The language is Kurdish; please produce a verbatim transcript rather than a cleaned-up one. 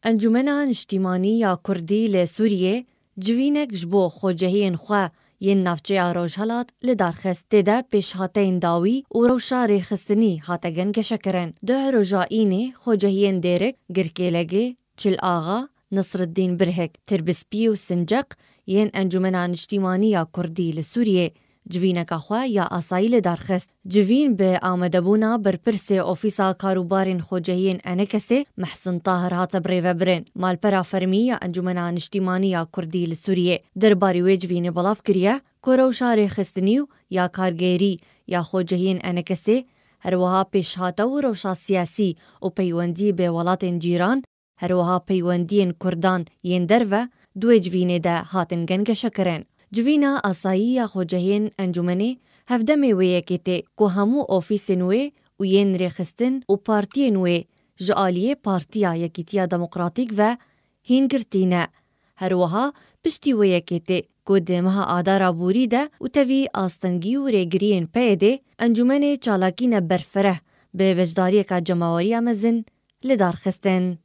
Encûmena Niştîmanî ya Kurdî li Sûriyê civînek ji bo xwecihiyên xwe yên navçeya Rojhelat li dar xist. Tê de pêşhateyên dawî û rewşa rêxistinî hate gengeşekirin. Duh roja înê xwecihiyên Dêrik, Girkêlegê, Çil Axa, Nisriddîn Birhik, Tirbispî û Sinceq yên Encûmena Niştîmanî ya Kurdî li Sûriyê civîneka xwe ya asayî li dar xist. Civîn bi amadebûna berpirsê Ofîsa Karûbarên Xwecihiyên Enekesê Mehsin Tahir hate birêvebirin. Malpera fermî ya Encûmena Niştîmanî ya Kurdî li Sûriyê derbarî wê civînê belav kiriye ku rewşa rêxistinî û ya kargêrî ya xwecihiyên Enekesê, her wiha pêşhate û rewşa siyasî û peywendî bi welatên cîran, her wiha peywendiyên Kurdan yên derve di wê civînê de hatin gengeşekirin. Civîna asayî ya xwecihiyên encûmenê hevdemê wê yekê tê ku hemû ofîsên wê û yên rêxistin û partiyên wê ji aliyê Partiya Yekîtiya Demokratîk ve hîn girtî ne. Her wiha piştî wê yekê tê ku di meha Adara borî de û tevî astengî û rêgiriyên P Y D'ê encûmenê çalakîne berfireh bi beşdariyeka cemaweriya mezin li dar xistin.